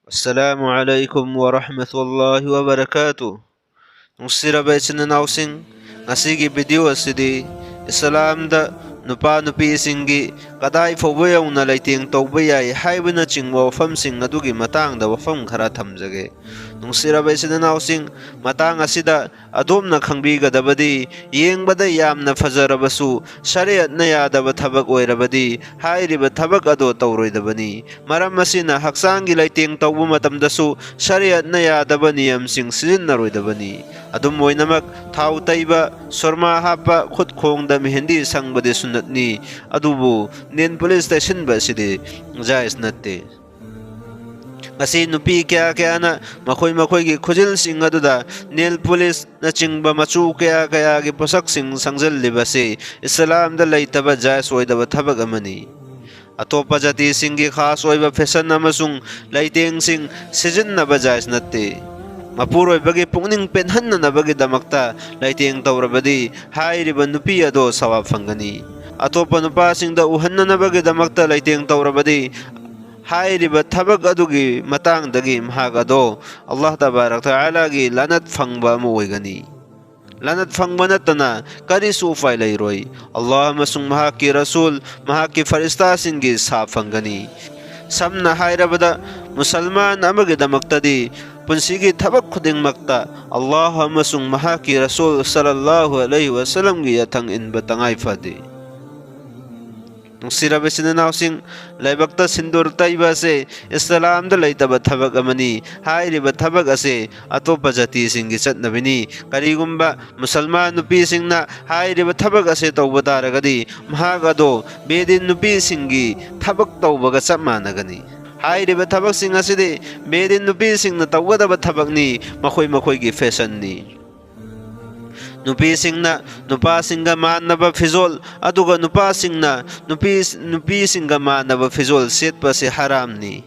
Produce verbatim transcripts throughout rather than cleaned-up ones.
Assalamu alaikum wa rahmatullahi wa barakatuh. ꯅꯨꯡꯁꯤꯔꯕ ꯏꯆꯤꯟ ꯏꯅꯥꯎꯁꯤꯡ, ꯉꯁꯤꯒꯤ ꯚꯤꯗꯤꯑꯣ ꯑꯁꯤꯗꯤ ꯏꯁꯂꯥꯝꯗ ꯅꯨꯄꯥ ꯅꯨꯄꯤꯁꯤꯡꯒꯤ ꯀꯗꯥꯏ ꯐꯥꯎꯕ ꯌꯧꯅ ꯂꯩꯇꯦꯡ ꯇꯧꯕ ꯌꯥꯏ ꯍꯥꯏꯕꯅꯆꯤꯡꯕ ꯋꯥꯐꯝꯁꯤꯡ ꯑꯗꯨꯒꯤ ꯃꯇꯥꯡꯗ ꯋꯥꯐꯝ ꯈꯔ ꯊꯝꯖꯒꯦ꯫ ꯅꯨꯡꯁꯤꯔꯕ ꯏꯆꯤꯟ ꯏꯅꯥꯎꯁꯤꯡ, ꯃꯇꯥꯡ ꯑꯁꯤꯗ ꯑꯗꯣꯝꯅ ꯈꯪꯕꯤꯒꯗꯕꯗꯤ, ꯌꯦꯡꯕꯗ ꯌꯥꯝꯅ ꯐꯖꯔꯕꯁꯨ ꯁꯔꯤꯌꯠꯅ ꯌꯥꯗꯕ ꯊꯕꯛ ꯑꯣꯏꯔꯕꯗꯤ ꯍꯥꯏꯔꯤꯕ ꯊꯕꯛ ꯑꯗꯣ ꯇꯧꯔꯣꯏꯗꯕꯅꯤ꯫ ꯃꯔꯝ ꯑꯁꯤꯅ ꯍꯛꯆꯥꯡꯒꯤ ꯂꯩꯇꯦꯡ ꯇꯧꯕ ꯃꯇꯝꯗꯁꯨ ꯁꯔꯤꯌꯠꯅ ꯌꯥꯗꯕ ꯅꯤꯌꯝꯁꯤꯡ ꯁꯤꯖꯤꯟꯅꯔꯣꯏꯗꯕꯅꯤ꯫ ꯑꯗꯨꯝ ꯑꯣꯏꯅꯃꯛ, ꯊꯥꯎ ꯇꯩꯕ, ꯁꯨꯔꯃꯥ ꯍꯥꯞꯄ, ꯈꯨꯠ ꯈꯣꯡꯗ ꯃꯦꯍꯦꯟꯗꯤ ꯁꯪꯕꯗꯤ ꯁꯨꯟꯅꯠꯅꯤ, ꯑꯗꯨꯕꯨ ꯅꯦꯜ ꯄꯣꯂꯤꯁ ꯇꯩꯁꯤꯟꯕ ꯑꯁꯤꯗꯤ ꯖꯥꯏꯖ ꯅꯠꯇꯦ꯫ ꯉꯁꯤ ꯅꯨꯄꯤ ꯀꯌꯥ ꯀꯌꯥꯅ ꯃꯈꯣꯏ ꯃꯈꯣꯏꯒꯤ ꯈꯨꯖꯤꯜꯁꯤꯡ ꯑꯗꯨꯗ ꯅꯦꯜ ꯄꯣꯂꯤꯁꯅꯆꯤꯡꯕ ꯃꯆꯨ ꯀꯌꯥ ꯀꯌꯥꯒꯤ ꯄꯣꯠꯁꯛꯁꯤꯡ ꯁꯪꯖꯜꯂꯤꯕꯁꯤ ꯏꯁꯂꯥꯝꯗ ꯂꯩꯇꯕ ꯖꯥꯏꯖ ꯑꯣꯏꯗꯕ ꯊꯕꯛ ꯑꯃꯅꯤ꯫ ꯑꯇꯣꯞꯄ ꯖꯥꯇꯤꯁꯤꯡꯒꯤ ꯈꯥꯁ ꯑꯣꯏꯕ ꯐꯦꯁꯟ ꯑꯃꯁꯨꯡ ꯂꯩꯇꯦꯡꯁꯤꯡ ꯁꯤꯖꯤꯟꯅꯕ ꯖꯥꯏꯖ ꯅꯠꯇꯦ꯫ ꯃꯄꯨꯔꯣꯏꯕꯒꯤ ꯄꯨꯛꯅꯤꯡ ꯄꯦꯟꯍꯟꯅꯅꯕꯒꯤꯗꯃꯛꯇ ꯂꯩꯇꯦꯡ ꯇꯧꯔꯕꯗꯤ ꯍꯥꯏꯔꯤꯕ ꯅꯨꯄꯤ ꯑꯗꯣ ꯁꯋꯥꯕ ꯐꯪꯒꯅꯤ꯫ ꯑꯇꯣꯞꯄ ꯅꯨꯄꯥꯁꯤꯡꯗ ꯎꯍꯟꯅꯅꯕꯒꯤꯗꯃꯛꯇ ꯂꯩꯇꯦꯡ ꯇꯧꯔꯕꯗꯤ ꯍꯥꯏꯔꯤꯕ ꯊꯕꯛ ꯑꯗꯨꯒꯤ ꯃꯇꯥꯡꯗꯒꯤ ꯃꯍꯥꯛ ꯑꯗꯣ ꯑꯜꯂꯥꯍ ꯇꯕꯥꯔꯛ ꯇꯥꯂꯥꯒꯤ ꯂꯥꯅꯠ ꯐꯪꯕ ꯑꯃ ꯑꯣꯏꯒꯅꯤ꯫ ꯂꯥꯅꯠ ꯐꯪꯕ ꯅꯠꯇꯅ ꯀꯔꯤꯁꯨ ꯎꯄꯥꯏ ꯂꯩꯔꯣꯏ꯫ ꯑꯜꯂꯥꯍ ꯑꯃꯁꯨꯡ ꯃꯍꯥꯛꯀꯤ ꯔꯁꯨꯜ, ꯃꯍꯥꯛꯀꯤ ꯐꯔꯤꯁꯇꯥꯁꯤꯡꯒꯤ ꯁꯥ ꯐꯪꯒꯅꯤ꯫ ꯁꯝꯅ ꯍꯥꯏꯔꯕꯗ, ꯃꯨꯁꯜꯃꯥꯟ ꯑꯃꯒꯤꯗꯃꯛꯇꯗꯤ ꯄꯨꯟꯁꯤꯒꯤ ꯊꯕꯛ ꯈꯨꯗꯤꯡꯃꯛꯇ ꯑꯜꯂꯥꯍ ꯑꯃꯁꯨꯡ ꯃꯍꯥꯛꯀꯤ ꯔꯁꯨꯜ ꯁꯜꯂꯜꯂꯥꯍꯨ ꯑꯂꯩꯍꯤ ꯋꯁꯜꯂꯝꯒꯤ ꯌꯥꯊꯪ ꯏꯟꯕ ꯇꯉꯥꯏ ꯐꯗꯦ꯫ ꯅꯨꯡꯁꯤꯔꯕ ꯏꯆꯤꯟ ꯏꯅꯥꯎꯁꯤꯡ, ꯂꯥꯏꯕꯛꯇ ꯁꯤꯟꯗꯨꯔ ꯇꯩꯕ ꯑꯁꯦ ꯏꯁꯂꯥꯝꯗ ꯂꯩꯇꯕ ꯊꯕꯛ ꯑꯃꯅꯤ꯫ ꯍꯥꯏꯔꯤꯕ ꯊꯕꯛ ꯑꯁꯦ ꯑꯇꯣꯞꯄ ꯖꯥꯇꯤꯁꯤꯡꯒꯤ ꯆꯠꯅꯕꯤꯅꯤ꯫ ꯀꯔꯤꯒꯨꯝꯕ ꯃꯨꯁꯜꯃꯥꯟ ꯅꯨꯄꯤꯁꯤꯡꯅ ꯍꯥꯏꯔꯤꯕ ꯊꯕꯛ ꯑꯁꯦ ꯇꯧꯕ ꯇꯥꯔꯒꯗꯤ, ꯃꯍꯥꯛ ꯑꯗꯣ ꯕꯦꯗꯤꯟ ꯅꯨꯄꯤꯁꯤꯡꯒꯤ ꯊꯕꯛ ꯇꯧꯕꯒ ꯆꯞ ꯃꯥꯟꯅꯒꯅꯤ꯫ ꯍꯥꯏꯔꯤꯕ ꯊꯕꯛꯁꯤꯡ ꯑꯁꯤꯗꯤ ꯕꯦꯗꯤꯟ ꯅꯨꯄꯤꯁꯤꯡꯅ ꯇꯧꯒꯗꯕ ꯊꯕꯛꯅꯤ, ꯃꯈꯣꯏ ꯃꯈꯣꯏꯒꯤ ꯐꯦꯁꯟꯅꯤ꯫ ꯅꯨꯄꯤꯁꯤꯡꯅ ꯅꯨꯄꯥꯁꯤꯡꯒ ꯃꯥꯟꯅꯕ ꯐꯤꯖꯣꯜ, ꯑꯗꯨꯒ ꯅꯨꯄꯥꯁꯤꯡꯅ ꯅꯨꯄꯤ, ꯅꯨꯄꯤꯁꯤꯡꯒ ꯃꯥꯟꯅꯕ ꯐꯤꯖꯣꯜ ꯁꯦꯠꯄ ꯑꯁꯤ ꯍꯔꯥꯝꯅꯤ꯫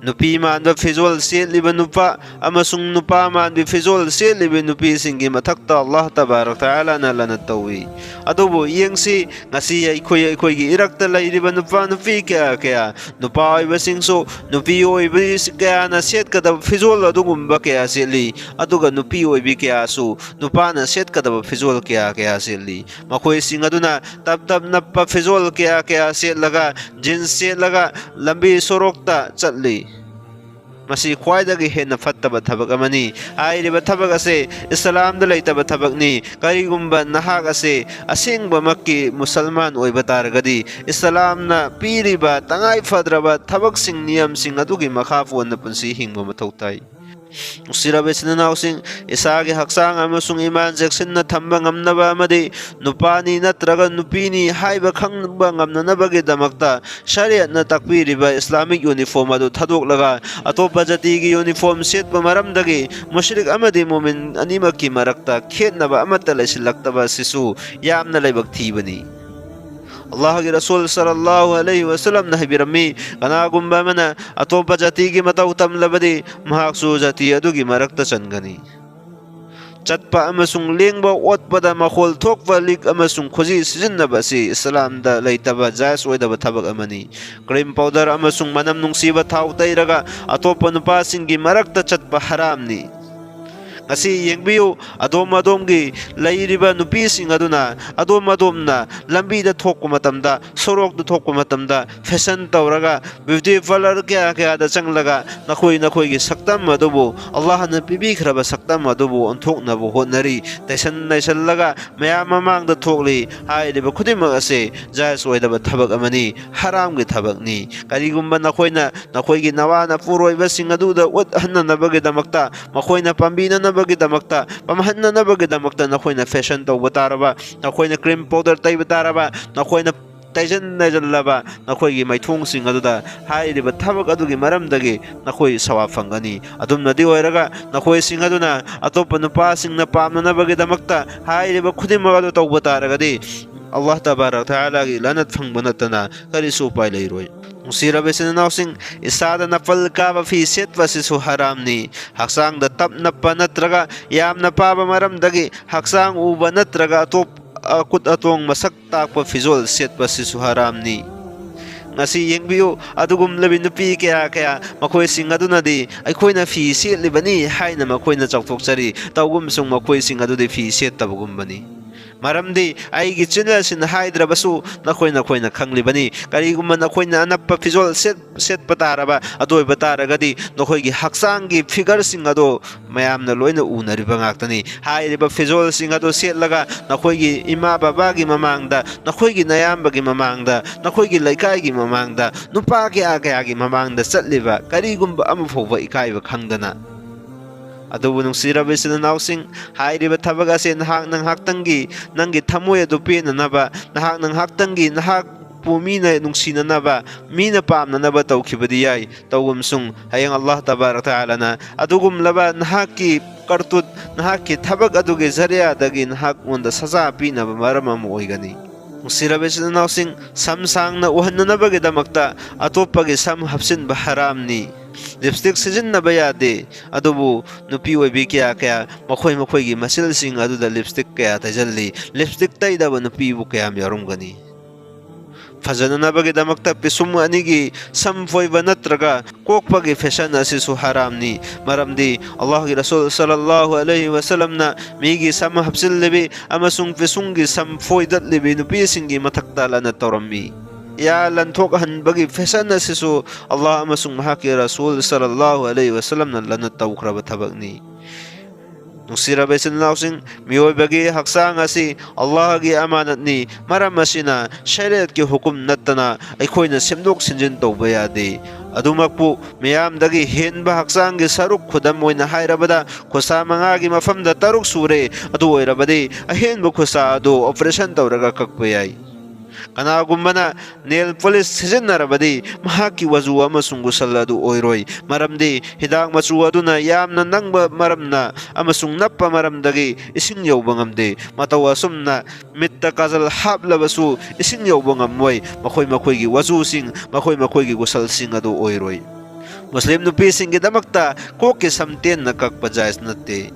ꯅꯨꯄꯤ ꯃꯥꯟꯕ ꯐꯤꯖꯣꯜ ꯁꯦꯠꯂꯤꯕ ꯅꯨꯄꯥ ꯑꯃꯁꯨꯡ ꯅꯨꯄꯥ ꯃꯥꯟꯕꯤ ꯐꯤꯖꯣꯜ ꯁꯦꯠꯂꯤꯕ ꯅꯨꯄꯤꯁꯤꯡꯒꯤ ꯃꯊꯛꯇ ꯑꯜꯂꯥꯍ ꯇꯕꯥꯔꯛ ꯇꯥꯂꯥꯅ ꯂꯥꯅꯠ ꯇꯧꯏ꯫ ꯑꯗꯨꯕꯨ ꯌꯦꯡꯁꯤ, ꯉꯁꯤ ꯑꯩꯈꯣꯏ, ꯑꯩꯈꯣꯏꯒꯤ ꯏꯔꯛꯇ ꯂꯩꯔꯤꯕ ꯅꯨꯄꯥ ꯅꯨꯄꯤ ꯀꯌꯥ ꯀꯌꯥ, ꯅꯨꯄꯥ ꯑꯣꯏꯕꯁꯤꯡꯁꯨ ꯅꯨꯄꯤ ꯑꯣꯏꯕꯤ ꯀꯌꯥꯅ ꯁꯦꯠꯀꯗꯕ ꯐꯤꯖꯣꯜ ꯑꯗꯨꯒꯨꯝꯕ ꯀꯌꯥ ꯁꯦꯠꯂꯤ, ꯑꯗꯨꯒ ꯅꯨꯄꯤ ꯑꯣꯏꯕꯤ ꯀꯌꯥꯁꯨ ꯅꯨꯄꯥꯅ ꯁꯦꯠꯀꯗꯕ ꯐꯤꯖꯣꯜ ꯀꯌꯥ ꯀꯌꯥ ꯁꯦꯠꯂꯤ꯫ ꯃꯈꯣꯏꯁꯤꯡ ꯑꯗꯨꯅ ꯇꯞ ꯇꯞ ꯅꯞꯄ ꯐꯤꯖꯣꯜ ꯀꯌꯥ ꯀꯌꯥ ꯁꯦꯠꯂꯒ, ꯖꯤꯟꯁ ꯁꯦꯠꯂꯒ ꯂꯝꯕꯤ ꯁꯣꯔꯣꯛꯇ ꯆꯠꯂꯤ꯫ ꯃꯁꯤ ꯈ꯭ꯋꯥꯏꯗꯒꯤ ꯍꯦꯟꯅ ꯐꯠꯇꯕ ꯊꯕꯛ ꯑꯃꯅꯤ꯫ ꯍꯥꯏꯔꯤꯕ ꯊꯕꯛ ꯑꯁꯦ ꯏꯁꯂꯥꯝꯗ ꯂꯩꯇꯕ ꯊꯕꯛꯅꯤ꯫ ꯀꯔꯤꯒꯨꯝꯕ ꯅꯍꯥꯛ ꯑꯁꯦ ꯑꯁꯦꯡꯕꯃꯛꯀꯤ ꯃꯨꯁꯜꯃꯥꯟ ꯑꯣꯏꯕ ꯇꯥꯔꯒꯗꯤ, ꯏꯁꯂꯥꯝꯅ ꯄꯤꯔꯤꯕ ꯇꯉꯥꯏ ꯐꯗ꯭ꯔꯕ ꯊꯕꯛꯁꯤꯡ, ꯅꯤꯌꯝꯁꯤꯡ ꯑꯗꯨꯒꯤ ꯃꯈꯥ ꯄꯣꯟꯅ ꯄꯨꯟꯁꯤ ꯍꯤꯡꯕ ꯃꯊꯧ ꯇꯥꯏ꯫ ꯅꯨꯡꯁꯤꯔꯕ ꯏꯆꯤꯟ ꯏꯅꯥꯎꯁꯤꯡ, ꯏꯁꯥꯒꯤ ꯍꯛꯆꯥꯡ ꯑꯃꯁꯨꯡ ꯏꯃꯥꯟ ꯆꯦꯛꯁꯤꯟꯅ ꯊꯝꯕ ꯉꯝꯅꯕ ꯑꯃꯗꯤ ꯅꯨꯄꯥꯅꯤ ꯅꯠꯇ꯭ꯔꯒ ꯅꯨꯄꯤꯅꯤ ꯍꯥꯏꯕ ꯈꯪꯕ ꯉꯝꯅꯅꯕꯒꯤꯗꯃꯛꯇ ꯁꯔꯤꯌꯠꯅ ꯇꯥꯛꯄꯤꯔꯤꯕ ꯏꯁꯂꯥꯃꯤꯛ ꯌꯨꯅꯤꯐꯣꯔꯝ ꯑꯗꯨ ꯊꯥꯗꯣꯛꯂꯒ ꯑꯇꯣꯞꯄ ꯖꯥꯇꯤꯒꯤ ꯌꯨꯅꯤꯐꯣꯔꯝ ꯁꯦꯠꯄ ꯃꯔꯝꯗꯒꯤ ꯃꯨꯁ꯭ꯔꯤꯛ ꯑꯃꯗꯤ ꯃꯨꯃꯤꯟ ꯑꯅꯤꯃꯛꯀꯤ ꯃꯔꯛꯇ ꯈꯦꯠꯅꯕ ꯑꯃꯠꯇ ꯂꯩꯁꯤꯜꯂꯛꯇꯕ ꯑꯁꯤꯁꯨ ꯌꯥꯝꯅ ꯂꯥꯏꯕꯛ ꯊꯤꯕꯅꯤ꯫ ꯑꯜꯂꯥꯍꯒꯤ ꯔꯁꯨꯜ ꯁꯜꯂꯜꯂꯥꯍꯨ ꯑꯂꯩꯍꯤ ꯋꯁꯜꯂꯝꯅ ꯍꯥꯏꯕꯤꯔꯝꯃꯤ, ꯀꯅꯥꯒꯨꯝꯕ ꯑꯃꯅ ꯑꯇꯣꯞꯄ ꯖꯥꯇꯤꯒꯤ ꯃꯇꯧ ꯇꯝꯂꯕꯗꯤ ꯃꯍꯥꯛꯁꯨ ꯖꯥꯇꯤ ꯑꯗꯨꯒꯤ ꯃꯔꯛꯇ ꯆꯟꯒꯅꯤ꯫ ꯆꯠꯄ ꯑꯃꯁꯨꯡ ꯂꯦꯡꯕ ꯑꯣꯠꯄꯗ ꯃꯈꯣꯜ ꯊꯣꯛꯄ, ꯂꯤꯛ ꯑꯃꯁꯨꯡ ꯈꯨꯖꯤ ꯁꯤꯖꯤꯟꯅꯕ ꯑꯁꯤ ꯏꯁꯂꯥꯝꯗ ꯂꯩꯇꯕ ꯖꯥꯏꯖ ꯑꯣꯏꯗꯕ ꯊꯕꯛ ꯑꯃꯅꯤ꯫ ꯀ꯭ꯔꯤꯝ ꯄꯥꯎꯗꯔ ꯑꯃꯁꯨꯡ ꯃꯅꯝ ꯅꯨꯡꯁꯤꯕ ꯊꯥꯎ ꯇꯩꯔꯒ ꯑꯇꯣꯞꯄ ꯅꯨꯄꯥꯁꯤꯡꯒꯤ ꯃꯔꯛꯇ ꯆꯠꯄ ꯍꯔꯥꯝꯅꯤ꯫ ꯉꯁꯤ ꯌꯦꯡꯕꯤꯌꯨ, ꯑꯗꯣꯝ ꯑꯗꯣꯝꯒꯤ ꯂꯩꯔꯤꯕ ꯅꯨꯄꯤꯁꯤꯡ ꯑꯗꯨꯅ ꯑꯗꯣꯝ ꯑꯗꯣꯝꯅ ꯂꯝꯕꯤꯗ ꯊꯣꯛꯄ ꯃꯇꯝꯗ, ꯁꯣꯔꯣꯛꯇ ꯊꯣꯛꯄ ꯃꯇꯝꯗ ꯐꯦꯁꯟ ꯇꯧꯔꯒ, ꯕ꯭ꯌꯨꯇꯤ ꯄꯥꯔꯂꯔ ꯀꯌꯥ ꯀꯌꯥꯗ ꯆꯪꯂꯒ ꯅꯈꯣꯏ ꯅꯈꯣꯏꯒꯤ ꯁꯛꯇꯝ ꯑꯗꯨꯕꯨ, ꯑꯜꯂꯥꯍꯅ ꯄꯤꯕꯤꯈ꯭ꯔꯕ ꯁꯛꯇꯝ ꯑꯗꯨꯕꯨ ꯑꯣꯟꯊꯣꯛꯅꯕ ꯍꯣꯠꯅꯔꯤ꯫ ꯇꯩꯁꯟ ꯅꯩꯁꯜꯂꯒ ꯃꯌꯥꯝ ꯃꯃꯥꯡꯗ ꯊꯣꯛꯂꯤ꯫ ꯍꯥꯏꯔꯤꯕ ꯈꯨꯗꯤꯡꯃꯛ ꯑꯁꯦ ꯖꯥꯏꯖ ꯑꯣꯏꯗꯕ ꯊꯕꯛ ꯑꯃꯅꯤ, ꯍꯔꯥꯝꯒꯤ ꯊꯕꯛꯅꯤ꯫ ꯀꯔꯤꯒꯨꯝꯕ ꯅꯈꯣꯏꯅ ꯅꯈꯣꯏꯒꯤ ꯅꯋꯥ ꯅꯄꯨꯔꯣꯏꯕꯁꯤꯡ ꯑꯗꯨꯗ ꯎꯠꯍꯟꯅꯅꯕꯒꯤꯗꯃꯛꯇ, ꯃꯈꯣꯏꯅ ꯄꯥꯝꯕꯤꯅꯅꯕꯒꯤꯗꯃꯛꯇ, ꯄꯥꯝꯍꯟꯅꯅꯕꯒꯤꯗꯃꯛꯇ ꯅꯈꯣꯏꯅ ꯐꯦꯁꯟ ꯇꯧꯕ ꯇꯥꯔꯕ, ꯅꯈꯣꯏꯅ ꯀ꯭ꯔꯤꯝ ꯄꯥꯎꯗꯔ ꯇꯩꯕ ꯇꯥꯔꯕ, ꯅꯈꯣꯏꯅ ꯇꯩꯖꯟ ꯅꯩꯖꯜꯂꯕ ꯅꯈꯣꯏꯒꯤ ꯃꯥꯏꯊꯣꯡꯁꯤꯡ ꯑꯗꯨꯗ ꯍꯥꯏꯔꯤꯕ ꯊꯕꯛ ꯑꯗꯨꯒꯤ ꯃꯔꯝꯗꯒꯤ ꯅꯈꯣꯏ ꯁꯋꯥꯕ ꯐꯪꯒꯅꯤ꯫ ꯑꯗꯨꯝꯅꯗꯤ ꯑꯣꯏꯔꯒ ꯅꯈꯣꯏꯁꯤꯡ ꯑꯗꯨꯅ ꯑꯇꯣꯞꯄ ꯅꯨꯄꯥꯁꯤꯡꯅ ꯄꯥꯝꯅꯅꯕꯒꯤꯗꯃꯛꯇ ꯍꯥꯏꯔꯤꯕ ꯈꯨꯗꯤꯡꯃꯛ ꯑꯗꯨ ꯇꯧꯕ ꯇꯥꯔꯒꯗꯤ, ꯑꯜꯂꯥꯍ ꯇꯕꯥꯔꯛ ꯇꯥꯂꯥꯒꯤ ꯂꯥꯅꯠ ꯐꯪꯕ ꯅꯠꯇꯅ ꯀꯔꯤꯁꯨ ꯎꯄꯥꯏ ꯂꯩꯔꯣꯏ꯫ ꯅꯨꯡꯁꯤꯔꯕ ꯏꯆꯤꯟ ꯏꯅꯥꯎꯁꯤꯡ, ꯏꯁꯥꯗ ꯅꯄꯜ ꯀꯥꯕ ꯐꯤ ꯁꯦꯠꯄ ꯑꯁꯤꯁꯨ ꯍꯔꯥꯝꯅꯤ꯫ ꯍꯛꯆꯥꯡꯗ ꯇꯞ ꯅꯞꯄ ꯅꯠꯇ꯭ꯔꯒ ꯌꯥꯝꯅ ꯄꯥꯕ ꯃꯔꯝꯗꯒꯤ ꯍꯛꯆꯥꯡ ꯎꯕ ꯅꯠꯇ꯭ꯔꯒ ꯑꯇꯣꯞ-, ꯑꯀꯨꯠ ꯑꯇꯣꯡ ꯃꯁꯛ ꯇꯥꯛꯄ ꯐꯤꯖꯣꯜ ꯁꯦꯠꯄ ꯑꯁꯤꯁꯨ ꯍꯔꯥꯝꯅꯤ꯫ ꯉꯁꯤ ꯌꯦꯡꯕꯤꯌꯨ, ꯑꯗꯨꯒꯨꯝꯂꯕꯤ ꯅꯨꯄꯤ ꯀꯌꯥ ꯀꯌꯥ, ꯃꯈꯣꯏꯁꯤꯡ ꯑꯗꯨꯅꯗꯤ ꯑꯩꯈꯣꯏꯅ ꯐꯤ ꯁꯦꯠꯂꯤꯕꯅꯤ ꯍꯥꯏꯅ ꯃꯈꯣꯏꯅ ꯆꯥꯎꯊꯣꯛꯆꯔꯤ, ꯇꯧꯒꯨꯝꯁꯨꯡ ꯃꯈꯣꯏꯁꯤꯡ ꯑꯗꯨꯗꯤ ꯐꯤ ꯁꯦꯠꯇꯕꯒꯨꯝꯕꯅꯤ꯫ ꯃꯔꯝꯗꯤ ꯑꯩꯒꯤ ꯆꯤꯟ ꯑꯁꯤꯅ ꯍꯥꯏꯗ꯭ꯔꯕꯁꯨ ꯅꯈꯣꯏ ꯅꯈꯣꯏꯅ ꯈꯪꯂꯤꯕꯅꯤ꯫ ꯀꯔꯤꯒꯨꯝꯕ ꯅꯈꯣꯏꯅ ꯑꯅꯞꯄ ꯐꯤꯖꯣꯜ ꯁꯦꯠ-, ꯁꯦꯠꯄ ꯇꯥꯔꯕ, ꯑꯗꯨ ꯑꯣꯏꯕ ꯇꯥꯔꯒꯗꯤ ꯅꯈꯣꯏꯒꯤ ꯍꯛꯆꯥꯡꯒꯤ figureꯁꯤꯡ ꯑꯗꯣ ꯃꯌꯥꯝꯅ ꯂꯣꯏꯅ ꯎꯅꯔꯤꯕ ꯉꯥꯛꯇꯅꯤ꯫ ꯍꯥꯏꯔꯤꯕ ꯐꯤꯖꯣꯜꯁꯤꯡ ꯑꯗꯣ ꯁꯦꯠꯂꯒ ꯅꯈꯣꯏꯒꯤ ꯏꯃꯥ ꯕꯕꯥꯒꯤ ꯃꯃꯥꯡꯗ, ꯅꯈꯣꯏꯒꯤ ꯅꯌꯥꯝꯕꯒꯤ ꯃꯃꯥꯡꯗ, ꯅꯈꯣꯏꯒꯤ ꯂꯩꯀꯥꯏꯒꯤ ꯃꯃꯥꯡꯗ, ꯅꯨꯄꯥ ꯀꯌꯥ ꯀꯌꯥꯒꯤ ꯃꯃꯥꯡꯗ ꯆꯠꯂꯤꯕ ꯀꯔꯤꯒꯨꯝꯕ ꯑꯃ ꯐꯥꯎꯕ ꯏꯀꯥꯏꯕ ꯈꯪꯗꯅ꯫ ꯑꯗꯨꯕꯨ ꯅꯨꯡꯁꯤꯔꯕ ꯏꯆꯤꯟ ꯏꯅꯥꯎꯁꯤꯡ, ꯍꯥꯏꯔꯤꯕ ꯊꯕꯛ ꯑꯁꯤ ꯅꯍꯥꯛꯅ ꯉꯥꯏꯍꯥꯛꯇꯪꯒꯤ ꯅꯪꯒꯤ ꯊꯃꯣꯏ ꯑꯗꯨ ꯄꯦꯟꯅꯅꯕ, ꯅꯍꯥꯛꯅ ꯉꯥꯏꯍꯥꯛꯇꯪꯒꯤ ꯅꯍꯥꯛꯄꯨ ꯃꯤꯅ ꯅꯨꯡꯁꯤꯅꯅꯕ, ꯃꯤꯅ ꯄꯥꯝꯅꯅꯕ ꯇꯧꯈꯤꯕꯗꯤ ꯌꯥꯏ꯫ ꯇꯧꯒꯨꯝꯁꯨꯡ ꯍꯌꯦꯡ ꯑꯜꯂꯥꯍ ꯇꯕꯥꯔꯛ ꯇꯥꯂꯥꯅ ꯑꯗꯨꯒꯨꯝꯂꯕ ꯅꯍꯥꯛꯀꯤ ꯀꯔꯇꯨꯠ, ꯅꯍꯥꯛꯀꯤ ꯊꯕꯛ ꯑꯗꯨꯒꯤ ꯖꯔꯤꯌꯥꯗꯒꯤ ꯅꯍꯥꯛꯉꯣꯟꯗ ꯁꯖꯥ ꯄꯤꯅꯕ ꯃꯔꯝ ꯑꯃ ꯑꯣꯏꯒꯅꯤ꯫ ꯅꯨꯡꯁꯤꯔꯕ ꯏꯆꯤꯟ ꯏꯅꯥꯎꯁꯤꯡ, ꯁꯝ ꯁꯥꯡꯅ ꯎꯍꯟꯅꯅꯕꯒꯤꯗꯃꯛꯇ ꯑꯇꯣꯞꯄꯒꯤ ꯁꯝ ꯍꯥꯞꯆꯤꯟꯕ ꯍꯔꯥꯝꯅꯤ꯫ Lipstick ꯁꯤꯖꯤꯟꯅꯕ ꯌꯥꯗꯦ꯫ ꯑꯗꯨꯕꯨ ꯅꯨꯄꯤ ꯑꯣꯏꯕꯤ ꯀꯌꯥ ꯀꯌꯥ ꯃꯈꯣꯏ ꯃꯈꯣꯏꯒꯤ ꯃꯆꯤꯜꯁꯤꯡ ꯑꯗꯨꯗ lipstick ꯀꯌꯥ ꯇꯩꯁꯤꯜꯂꯤ꯫ Lipstick ꯇꯩꯗꯕ ꯅꯨꯄꯤꯕꯨ ꯀꯌꯥꯝ ꯌꯥꯎꯔꯝꯒꯅꯤ? ꯐꯖꯅꯅꯕꯒꯤꯗꯃꯛꯇ ꯄꯤꯁꯨꯝ ꯑꯅꯤꯒꯤ ꯁꯝ ꯐꯣꯏꯕ ꯅꯠꯇ꯭ꯔꯒ ꯀꯣꯛꯄꯒꯤ fashion ꯑꯁꯤꯁꯨ ꯍꯔꯥꯝꯅꯤ꯫ ꯃꯔꯝꯗꯤ ꯑꯜꯂꯥꯍꯒꯤ ꯔꯁꯨꯜ ꯁꯜꯂꯜꯂꯥꯍꯨ ꯑꯂꯩꯍꯤ ꯋꯁꯜꯂꯝꯅ ꯃꯤꯒꯤ ꯁꯝ ꯍꯥꯞꯆꯤꯜꯂꯤꯕꯤ ꯑꯃꯁꯨꯡ ꯄꯤꯁꯨꯝꯒꯤ ꯁꯝ ꯐꯣꯏꯗꯠꯂꯤꯕꯤ ꯅꯨꯄꯤꯁꯤꯡꯒꯤ ꯃꯊꯛꯇ ꯂꯥꯅꯠ ꯇꯧꯔꯝꯃꯤ꯫ ꯌꯥ ꯂꯟꯊꯣꯛꯍꯟꯕꯒꯤ fashion ꯑꯁꯤꯁꯨ ꯑꯜꯂꯥꯍ ꯑꯃꯁꯨꯡ ꯃꯍꯥꯛꯀꯤ ꯔꯁꯨꯜ ꯁꯜꯂꯜꯂꯥꯍꯨ ꯑꯂꯩꯍꯤ ꯋꯁꯜꯂꯝꯅ ꯂꯥꯅꯠ ꯇꯧꯈ꯭ꯔꯕ ꯊꯕꯛꯅꯤ꯫ ꯅꯨꯡꯁꯤꯔꯕ ꯏꯆꯤꯟ ꯏꯅꯥꯎꯁꯤꯡ, ꯃꯤꯑꯣꯏꯕꯒꯤ ꯍꯛꯆꯥꯡ ꯑꯁꯤ ꯑꯜꯂꯥꯍꯒꯤ ꯑꯃꯥꯅꯠꯅꯤ꯫ ꯃꯔꯝ ꯑꯁꯤꯅ ꯁꯔꯤꯌꯠꯀꯤ ꯍꯨꯀꯨꯝ ꯅꯠꯇꯅ ꯑꯩꯈꯣꯏꯅ ꯁꯦꯝꯗꯣꯛ ꯁꯦꯝꯖꯤꯟ ꯇꯧꯕ ꯌꯥꯗꯦ꯫ ꯑꯗꯨꯃꯛꯄꯨ ꯃꯤꯌꯥꯝꯗꯒꯤ ꯍꯦꯟꯕ ꯍꯛꯆꯥꯡꯒꯤ ꯁꯔꯨꯛ, ꯈꯨꯗꯝ ꯑꯣꯏꯅ ꯍꯥꯏꯔꯕꯗ, ꯈꯨꯠꯁꯥ ꯃꯉꯥꯒꯤ ꯃꯐꯝꯗ ꯇꯔꯨꯛ ꯁꯨꯔꯦ, ꯑꯗꯨ ꯑꯣꯏꯔꯕꯗꯤ ꯑꯍꯦꯟꯕ ꯈꯨꯠꯁꯥ ꯑꯗꯨ operation ꯇꯧꯔꯒ ꯀꯛꯄ ꯌꯥꯏ꯫ ꯀꯅꯥꯒꯨꯝꯕꯅ ꯅꯦꯜ ꯄꯣꯂꯤꯁ ꯁꯤꯖꯤꯟꯅꯔꯕꯗꯤ ꯃꯍꯥꯛꯀꯤ ꯋꯥꯖꯨ ꯑꯃꯁꯨꯡ ꯒꯨꯁꯜ ꯑꯗꯨ ꯑꯣꯏꯔꯣꯏ, ꯃꯔꯝꯗꯤ ꯍꯤꯗꯥꯛ ꯃꯆꯨ ꯑꯗꯨꯅ ꯌꯥꯝꯅ ꯅꯪꯕ ꯃꯔꯝꯅ ꯑꯃꯁꯨꯡ ꯅꯞꯄ ꯃꯔꯝꯗꯒꯤ ꯏꯁꯤꯡ ꯌꯧꯕ ꯉꯝꯗꯦ꯫ ꯃꯇꯧ ꯑꯁꯨꯝꯅ ꯃꯤꯠꯇ ꯀꯥꯖꯜ ꯍꯥꯞꯂꯕꯁꯨ ꯏꯁꯤꯡ ꯌꯧꯕ ꯉꯝꯃꯣꯏ꯫ ꯃꯈꯣꯏ ꯃꯈꯣꯏꯒꯤ ꯋꯥꯖꯨꯁꯤꯡ, ꯃꯈꯣꯏ ꯃꯈꯣꯏꯒꯤ ꯒꯨꯁꯜꯁꯤꯡ ꯑꯗꯨ ꯑꯣꯏꯔꯣꯏ꯫ ꯃꯨꯁꯂꯤꯝ ꯅꯨꯄꯤꯁꯤꯡꯒꯤꯗꯃꯛꯇ ꯀꯣꯛꯀꯤ ꯁꯝ ꯇꯦꯟꯅ ꯀꯛꯄ ꯖꯥꯏꯖ ꯅꯠꯇꯦ꯫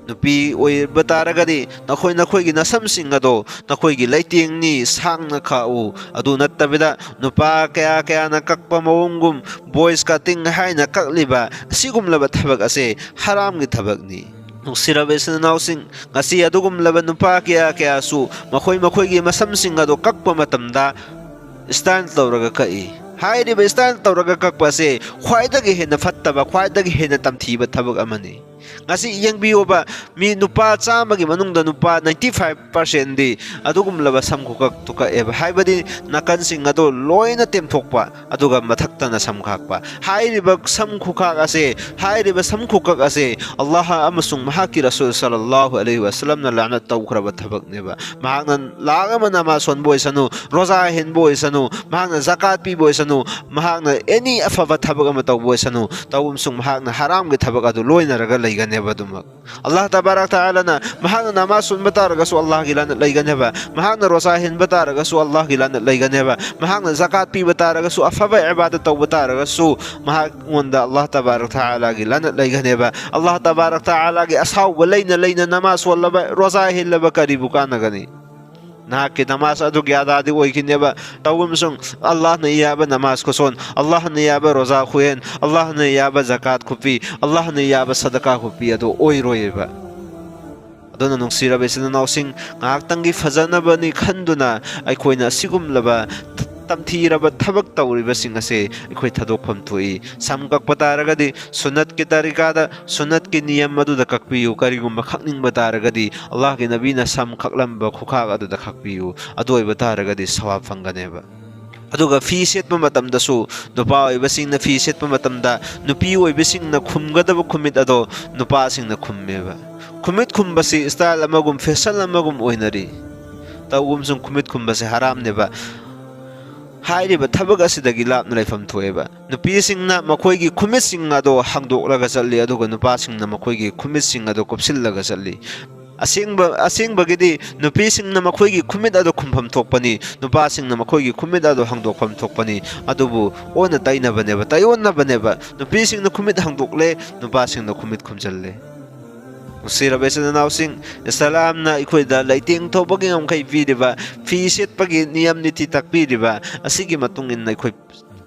ꯅꯨꯄꯤ ꯑꯣꯏꯕ ꯇꯥꯔꯒꯗꯤ ꯅꯈꯣꯏ ꯅꯈꯣꯏꯒꯤ ꯅꯁꯝꯁꯤꯡ ꯑꯗꯣ ꯅꯈꯣꯏꯒꯤ ꯂꯩꯇꯦꯡꯅꯤ ꯁꯥꯡꯅ ꯈꯥꯛꯎ꯫ ꯑꯗꯨ ꯅꯠꯇꯕꯤꯗ ꯅꯨꯄꯥ ꯀꯌꯥ ꯀꯌꯥꯅ ꯀꯛꯄ ꯃꯑꯣꯡꯒꯨꯝ ꯕꯣꯏꯁ ꯀꯠꯇꯤꯡ ꯍꯥꯏꯅ ꯀꯛꯂꯤꯕ ꯑꯁꯤꯒꯨꯝꯂꯕ ꯊꯕꯛ ꯑꯁꯦ ꯍꯔꯥꯝꯒꯤ ꯊꯕꯛꯅꯤ꯫ ꯅꯨꯡꯁꯤꯔꯕ ꯏꯆꯤꯟ ꯏꯅꯥꯎꯁꯤꯡ, ꯉꯁꯤ ꯑꯗꯨꯒꯨꯝꯂꯕ ꯅꯨꯄꯥ ꯀꯌꯥ ꯀꯌꯥꯁꯨ ꯃꯈꯣꯏ ꯃꯈꯣꯏꯒꯤ ꯃꯁꯝꯁꯤꯡ ꯑꯗꯣ ꯀꯛꯄ ꯃꯇꯝꯗ ꯁ꯭ꯇꯥꯏꯜ ꯇꯧꯔꯒ ꯀꯛꯏ꯫ ꯍꯥꯏꯔꯤꯕ ꯁ꯭ꯇꯥꯏꯜ ꯇꯧꯔꯒ ꯀꯛꯄ ꯑꯁꯦ ꯈ꯭ꯋꯥꯏꯗꯒꯤ ꯍꯦꯟꯅ ꯐꯠꯇꯕ, ꯈ꯭ꯋꯥꯏꯗꯒꯤ ꯍꯦꯟꯅ ꯇꯝꯊꯤꯕ ꯊꯕꯛ ꯑꯃꯅꯤ꯫ ꯉꯁꯤ ꯌꯦꯡꯕꯤꯌꯣꯕ, ꯃꯤ ꯅꯨꯄꯥ ꯆꯥꯝꯃꯒꯤ ꯃꯅꯨꯡꯗ ꯅꯨꯄꯥ ninety five percentꯗꯤ ꯑꯗꯨꯒꯨꯝꯂꯕ ꯁꯝ ꯈꯨꯀꯛꯇꯨ ꯀꯛꯑꯦꯕ, ꯍꯥꯏꯕꯗꯤ ꯅꯥꯀꯟꯁꯤꯡ ꯑꯗꯣ ꯂꯣꯏꯅ ꯇꯦꯝꯊꯣꯛꯄ, ꯑꯗꯨꯒ ꯃꯊꯛꯇꯅ ꯁꯝ ꯈꯥꯛꯄ꯫ ꯍꯥꯏꯔꯤꯕ ꯁꯝ ꯈꯨꯈꯥꯛ ꯑꯁꯦ, ꯍꯥꯏꯔꯤꯕ ꯁꯝ ꯈꯨꯀꯛ ꯑꯁꯦ ꯑꯜꯂꯥꯍ ꯑꯃꯁꯨꯡ ꯃꯍꯥꯛꯀꯤ ꯔꯁꯨꯜ ꯁꯜꯂꯜꯂꯥꯍꯨ ꯑꯂꯩꯍꯤ ꯋꯥꯁꯜꯂꯝꯅ ꯂꯥꯅꯠ ꯇꯧꯈ꯭ꯔꯕ ꯊꯕꯛꯅꯦꯕ꯫ ꯃꯍꯥꯛꯅ ꯂꯥꯛ ꯑꯃ ꯅꯃꯥꯖ ꯁꯣꯟꯕ ꯑꯣꯏꯁꯅꯨ, ꯔꯣꯖꯥ ꯍꯦꯟꯕ ꯑꯣꯏꯁꯅꯨ, ꯃꯍꯥꯛꯅ ꯖꯀꯥꯠ ꯄꯤꯕ ꯑꯣꯏꯁꯅꯨ, ꯃꯍꯥꯛꯅ ꯑꯦꯅꯤ ꯑꯐꯕ ꯊꯕꯛ ꯑꯃ ꯇꯧꯕ ꯑꯣꯏꯁꯅꯨ, ꯇꯧꯕ ꯑꯃꯁꯨꯡ ꯃꯍꯥꯛꯅ ꯍꯔꯥꯝꯒꯤ ꯊꯕꯛ ꯑꯗꯨ ꯂꯣꯏꯅꯔꯒ ꯂꯩꯒꯅꯦꯕ ꯑꯗꯨꯃꯛ꯫ ꯑꯜꯂꯥꯍ ꯇꯕꯥꯔꯛ ꯇꯥꯂꯥꯅ ꯃꯍꯥꯛꯅ ꯅꯃꯥꯖ ꯁꯣꯟꯕ ꯇꯥꯔꯒꯁꯨ ꯑꯜꯂꯥꯍꯒꯤ ꯂꯥꯅꯠ ꯂꯩꯒꯅꯦꯕ, ꯃꯍꯥꯛꯅ ꯔꯣꯖꯥ ꯍꯦꯟꯕ ꯇꯥꯔꯒꯁꯨ ꯑꯜꯂꯥꯍꯒꯤ ꯂꯥꯅꯠ ꯂꯩꯒꯅꯦꯕ, ꯃꯍꯥꯛꯅ ꯖꯀꯥꯠ ꯄꯤꯕ ꯇꯥꯔꯒꯁꯨ, ꯑꯐꯕ ꯏꯕꯥꯗꯠ ꯇꯧꯕ ꯇꯥꯔꯒꯁꯨ ꯃꯍꯥꯛꯉꯣꯟꯗ ꯑꯜꯂꯥꯍ ꯇꯕꯥꯔꯛ ꯇꯥꯂꯥꯒꯤ ꯂꯥꯅꯠ ꯂꯩꯒꯅꯦꯕ꯫ ꯑꯜꯂꯥꯍ ꯇꯕꯥꯔꯛ ꯇꯥꯂꯥꯒꯤ ꯑꯁꯥꯎꯕ ꯂꯩꯅ ꯂꯩꯅ ꯅꯃꯥꯖ ꯁꯣꯜꯂꯕ, ꯔꯣꯖꯥ ꯍꯦꯜꯂꯕ ꯀꯔꯤꯕꯨ ꯀꯥꯟꯅꯒꯅꯤ? ꯅꯍꯥꯛꯀꯤ ꯅꯃꯥꯖ ꯑꯗꯨꯒꯤ ꯑꯗꯥꯗꯤ ꯑꯣꯏꯈꯤꯅꯦꯕ꯫ ꯇꯧꯕ ꯑꯃꯁꯨꯡ ꯑꯜꯂꯥꯍꯅ ꯌꯥꯕ ꯅꯃꯥꯖ ꯈꯨꯁꯣꯟ, ꯑꯜꯂꯥꯍꯅ ꯌꯥꯕ ꯔꯣꯖꯥ ꯈꯨꯍꯦꯟ, ꯑꯜꯂꯥꯍꯅ ꯌꯥꯕ ꯖꯀꯥꯠ ꯈꯨꯄꯤ, ꯑꯜꯂꯥꯍꯅ ꯌꯥꯕ ꯁꯗꯀꯥ ꯈꯨꯄꯤ ꯑꯗꯨ ꯑꯣꯏꯔꯣꯏꯕ꯫ ꯑꯗꯨꯅ ꯅꯨꯡꯁꯤꯔꯕ ꯏꯆꯤꯟ ꯏꯅꯥꯎꯁꯤꯡ, ꯉꯥꯏꯍꯥꯛꯇꯪꯒꯤ ꯐꯖꯅꯕꯅꯤ ꯈꯟꯗꯨꯅ ꯑꯩꯈꯣꯏꯅ ꯑꯁꯤꯒꯨꯝꯂꯕ ꯇꯝꯊꯤꯔꯕ ꯊꯕꯛ ꯇꯧꯔꯤꯕꯁꯤꯡ ꯑꯁꯦ ꯑꯩꯈꯣꯏ ꯊꯥꯗꯣꯛꯐꯝ ꯊꯣꯛꯏ꯫ ꯁꯝ ꯀꯛꯄ ꯇꯥꯔꯒꯗꯤ ꯁꯨꯟꯅꯠꯀꯤ ꯇꯔꯤꯀꯥꯗ, ꯁꯨꯟꯅꯠꯀꯤ ꯅꯤꯌꯝ ꯑꯗꯨꯗ ꯀꯛꯄꯤꯌꯨ꯫ ꯀꯔꯤꯒꯨꯝꯕ ꯀꯛꯅꯤꯡꯕ ꯇꯥꯔꯒꯗꯤ ꯑꯜꯂꯥꯍꯒꯤ ꯅꯕꯤꯅ ꯁꯝ ꯀꯛꯂꯝꯕ ꯈꯨꯈꯥꯛ ꯑꯗꯨꯗ ꯀꯛꯄꯤꯌꯨ꯫ ꯑꯗꯨ ꯑꯣꯏꯕ ꯇꯥꯔꯒꯗꯤ ꯁꯋꯥꯕ ꯐꯪꯒꯅꯦꯕ꯫ ꯑꯗꯨꯒ ꯐꯤ ꯁꯦꯠꯄ ꯃꯇꯝꯗꯁꯨ, ꯅꯨꯄꯥ ꯑꯣꯏꯕꯁꯤꯡꯅ ꯐꯤ ꯁꯦꯠꯄ ꯃꯇꯝꯗ ꯅꯨꯄꯤ ꯑꯣꯏꯕꯁꯤꯡꯅ ꯈꯨꯝꯒꯗꯕ ꯈꯨꯃꯤꯠ ꯑꯗꯣ ꯅꯨꯄꯥꯁꯤꯡꯅ ꯈꯨꯝꯃꯦꯕ꯫ ꯈꯨꯃꯤꯠ ꯈꯨꯝꯕꯁꯤ ꯁ꯭ꯇꯥꯏꯜ ꯑꯃꯒꯨꯝ, ꯐꯦꯁꯟ ꯑꯃꯒꯨꯝ ꯑꯣꯏꯅꯔꯤ꯫ ꯇꯧꯒꯨꯝꯁꯨꯡ ꯈꯨꯃꯤꯠ ꯈꯨꯝꯕꯁꯦ ꯍꯔꯥꯝꯅꯦꯕ꯫ ꯍꯥꯏꯔꯤꯕ ꯊꯕꯛ ꯑꯁꯤꯗꯒꯤ ꯂꯥꯞꯅ ꯂꯩꯐꯝ ꯊꯣꯛꯑꯦꯕ꯫ ꯅꯨꯄꯤꯁꯤꯡꯅ ꯃꯈꯣꯏꯒꯤ ꯈꯨꯃꯤꯠꯁꯤꯡ ꯑꯗꯣ ꯍꯥꯡꯗꯣꯛꯂꯒ ꯆꯠꯂꯤ, ꯑꯗꯨꯒ ꯅꯨꯄꯥꯁꯤꯡꯅ ꯃꯈꯣꯏꯒꯤ ꯈꯨꯃꯤꯠꯁꯤꯡ ꯑꯗꯣ ꯀꯨꯞꯁꯤꯜꯂꯒ ꯆꯠꯂꯤ꯫ ꯑꯁꯦꯡꯕ, ꯑꯁꯦꯡꯕꯒꯤꯗꯤ ꯅꯨꯄꯤꯁꯤꯡꯅ ꯃꯈꯣꯏꯒꯤ ꯈꯨꯃꯤꯠ ꯑꯗꯨ ꯈꯨꯝꯐꯝ ꯊꯣꯛꯄꯅꯤ, ꯅꯨꯄꯥꯁꯤꯡꯅ ꯃꯈꯣꯏꯒꯤ ꯈꯨꯃꯤꯠ ꯑꯗꯨ ꯍꯥꯡꯗꯣꯛꯐꯝ ꯊꯣꯛꯄꯅꯤ꯫ ꯑꯗꯨꯕꯨ ꯑꯣꯟꯅ ꯇꯩꯅꯕꯅꯦꯕ, ꯇꯩꯌꯣꯟꯅꯕꯅꯦꯕ꯫ ꯅꯨꯄꯤꯁꯤꯡꯅ ꯈꯨꯃꯤꯠ ꯍꯥꯡꯗꯣꯛꯂꯦ, ꯅꯨꯄꯥꯁꯤꯡꯅ ꯈꯨꯃꯤꯠ ꯈꯨꯝꯖꯤꯜꯂꯦ꯫ ꯅꯨꯡꯁꯤꯔꯕ ꯏꯆꯤꯟ ꯏꯅꯥꯎꯁꯤꯡ, ꯏꯁꯂꯥꯝꯅ ꯑꯩꯈꯣꯏꯗ ꯂꯩꯇꯦꯡ ꯊꯧꯕꯒꯤ ꯉꯝꯈꯩ ꯄꯤꯔꯤꯕ, ꯐꯤ ꯁꯦꯠꯄꯒꯤ ꯅꯤꯌꯝ ꯅꯤꯇꯤ ꯇꯥꯛꯄꯤꯔꯤꯕ ꯑꯁꯤꯒꯤ ꯃꯇꯨꯡ ꯏꯟꯅ ꯑꯩꯈꯣꯏ,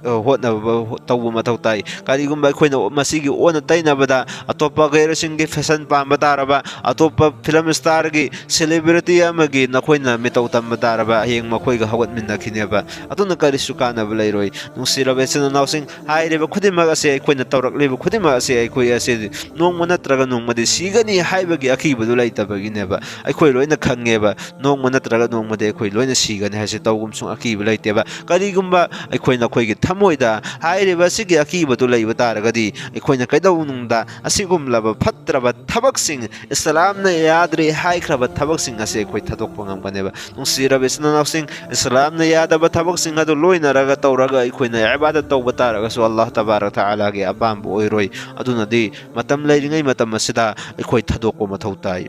ꯑ, ꯍꯣꯠꯅꯕ ꯍꯣ-, ꯇꯧꯕ ꯃꯊꯧ ꯇꯥꯏ꯫ ꯀꯔꯤꯒꯨꯝꯕ ꯑꯩꯈꯣꯏꯅ ꯃꯁꯤꯒꯤ ꯑꯣꯟꯅ ꯇꯩꯅꯕꯗ ꯑꯇꯣꯞꯄ ꯒꯩꯔꯁꯤꯡꯒꯤ ꯐꯦꯁꯟ ꯄꯥꯝꯕ ꯇꯥꯔꯕ, ꯑꯇꯣꯞꯄ ꯐꯤꯂꯝ ꯁ꯭ꯇꯥꯔꯒꯤ, ꯁꯦꯂꯦꯕ꯭ꯔꯤꯇꯤ ꯑꯃꯒꯤ ꯅꯈꯣꯏꯅ ꯃꯤꯇꯧ ꯇꯝꯕ ꯇꯥꯔꯕ, ꯍꯌꯦꯡ ꯃꯈꯣꯏꯒ ꯍꯧꯒꯠꯃꯤꯟꯅꯈꯤꯅꯦꯕ꯫ ꯑꯗꯨꯅ ꯀꯔꯤꯁꯨ ꯀꯥꯟꯅꯕ ꯂꯩꯔꯣꯏ꯫ ꯅꯨꯡꯁꯤꯔꯕ ꯏꯆꯤꯟ ꯏꯅꯥꯎꯁꯤꯡ, ꯍꯥꯏꯔꯤꯕ ꯈꯨꯗꯤꯡꯃꯛ ꯑꯁꯦ, ꯑꯩꯈꯣꯏꯅ ꯇꯧꯔꯛꯂꯤꯕ ꯈꯨꯗꯤꯡꯃꯛ ꯑꯁꯦ, ꯑꯩꯈꯣꯏ ꯑꯁꯦ ꯅꯣꯡꯃ ꯅꯠꯇ꯭ꯔꯒ ꯅꯣꯡꯃꯗꯤ ꯁꯤꯒꯅꯤ ꯍꯥꯏꯕꯒꯤ ꯑꯀꯤꯕꯗꯨ ꯂꯩꯇꯕꯒꯤꯅꯦꯕ꯫ ꯑꯩꯈꯣꯏ ꯂꯣꯏꯅ ꯈꯪꯉꯦꯕ, ꯅꯣꯡꯃ ꯅꯠꯇ꯭ꯔꯒ ꯅꯣꯡꯃꯗꯤ ꯑꯩꯈꯣꯏ ꯂꯣꯏꯅ ꯁꯤꯒꯅꯤ ꯍꯥꯏꯁꯦ ꯇꯧꯒꯨꯝꯁꯨꯡ ꯑꯀꯤꯕ ꯂꯩꯇꯦꯕ꯫ ꯀꯔꯤꯒꯨꯝꯕ ꯑꯩꯈꯣꯏꯅ ꯑꯩꯈꯣꯏꯒꯤ ꯊꯃꯣꯏꯗ ꯍꯥꯏꯔꯤꯕ ꯑꯁꯤꯒꯤ ꯑꯀꯤꯕꯗꯨ ꯂꯩꯕ ꯇꯥꯔꯒꯗꯤ, ꯑꯩꯈꯣꯏꯅ ꯀꯩꯗꯧꯅꯨꯡꯗ ꯑꯁꯤꯒꯨꯝꯂꯕ ꯐꯠꯇ꯭ꯔꯕ ꯊꯕꯛꯁꯤꯡ, ꯏꯁꯂꯥꯝꯅ ꯌꯥꯗ꯭ꯔꯦ ꯍꯥꯏꯈ꯭ꯔꯕ ꯊꯕꯛꯁꯤꯡ ꯑꯁꯦ ꯑꯩꯈꯣꯏ ꯊꯥꯗꯣꯛꯄ ꯉꯝꯒꯅꯦꯕ꯫ ꯅꯨꯡꯁꯤꯔꯕ ꯏꯆꯤꯟ ꯏꯅꯥꯎꯁꯤꯡ, ꯏꯁꯂꯥꯝꯅ ꯌꯥꯗꯕ ꯊꯕꯛꯁꯤꯡ ꯑꯗꯨ ꯂꯣꯏꯅꯔꯒ ꯇꯧꯔꯒ ꯑꯩꯈꯣꯏꯅ ꯏꯕꯥꯗꯠ ꯇꯧꯕ ꯇꯥꯔꯒꯁꯨ ꯑꯜꯂꯥꯍ ꯇꯕꯥꯔꯛ ꯇꯥꯂꯥꯒꯤ ꯑꯄꯥꯝꯕ ꯑꯣꯏꯔꯣꯏ꯫ ꯑꯗꯨꯅꯗꯤ ꯃꯇꯝ ꯂꯩꯔꯤꯉꯩ ꯃꯇꯝ ꯑꯁꯤꯗ ꯑꯩꯈꯣꯏ ꯊꯥꯗꯣꯛꯄ ꯃꯊꯧ ꯇꯥꯏ꯫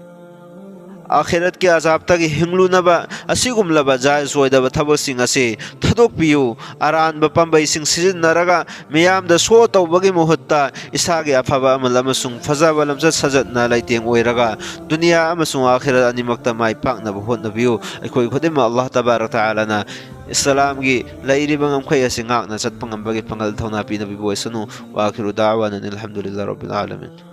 ꯑꯥꯈꯤꯔꯠꯀꯤ ꯑꯖꯥꯕꯇꯒꯤ ꯍꯤꯡꯂꯨꯅꯕ ꯑꯁꯤꯒꯨꯝꯂꯕ ꯖꯥꯏꯖ ꯑꯣꯏꯗꯕ ꯊꯕꯛꯁꯤꯡ ꯑꯁꯤ ꯊꯥꯗꯣꯛꯄꯤꯌꯨ꯫ ꯑꯔꯥꯟꯕ ꯄꯥꯝꯕꯩꯁꯤꯡ ꯁꯤꯖꯤꯟꯅꯔꯒ ꯃꯤꯌꯥꯝꯗ ꯁꯣ ꯇꯧꯕꯒꯤ ꯃꯍꯨꯠꯇ ꯏꯁꯥꯒꯤ ꯑꯐꯕ ꯑꯃꯜ ꯑꯃꯁꯨꯡ ꯐꯖꯕ ꯂꯝꯆꯠ ꯁꯥꯖꯠꯅ ꯂꯩꯇꯦꯡ ꯑꯣꯏꯔꯒ ꯗꯨꯅꯤꯌꯥ ꯑꯃꯁꯨꯡ ꯑꯥꯈꯤꯔꯠ ꯑꯅꯤꯃꯛꯇ ꯃꯥꯏ ꯄꯥꯛꯅꯕ ꯍꯣꯠꯅꯕꯤꯌꯨ꯫ ꯑꯩꯈꯣꯏ ꯈꯨꯗꯤꯡꯃꯛ ꯑꯜꯂꯥꯍ ꯇꯕꯥꯔꯛ ꯇꯥꯂꯥꯅ ꯏꯁꯂꯥꯝꯒꯤ ꯂꯩꯔꯤꯕ ꯉꯝꯈꯩ ꯑꯁꯤ ꯉꯥꯛꯅ ꯆꯠꯄ ꯉꯝꯕꯒꯤ ꯄꯥꯡꯒꯜ ꯊꯧꯅꯥ ꯄꯤꯅꯕꯤꯕ ꯑꯣꯏꯁꯅꯨ꯫ ꯋꯥꯈꯤꯔꯨ ꯗꯥꯋꯥꯅ ꯑꯜꯍꯝꯗꯨꯂꯤꯜꯂꯥꯍ ꯔꯕꯤꯜ ꯑꯥꯂꯃꯤꯟ꯫